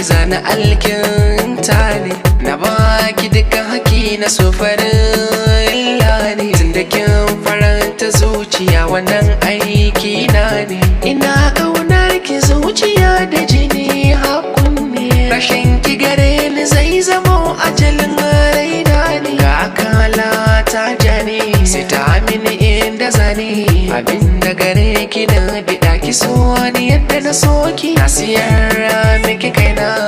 Zana alkinta ne. Na baki duka haki na sofarin ne. Tunda kin faranta zuciya, wannan aiki na ne. Ina ƙaunar ki zuciya da jini hakun ne. Rashin ki gare ni zai zamo ajalin raina ne. Ga kala ta jani, sai ta mini inda zani. Abinda gare ki na biɗa, ki so ni yadda na so ki. Na siyar miki kaina.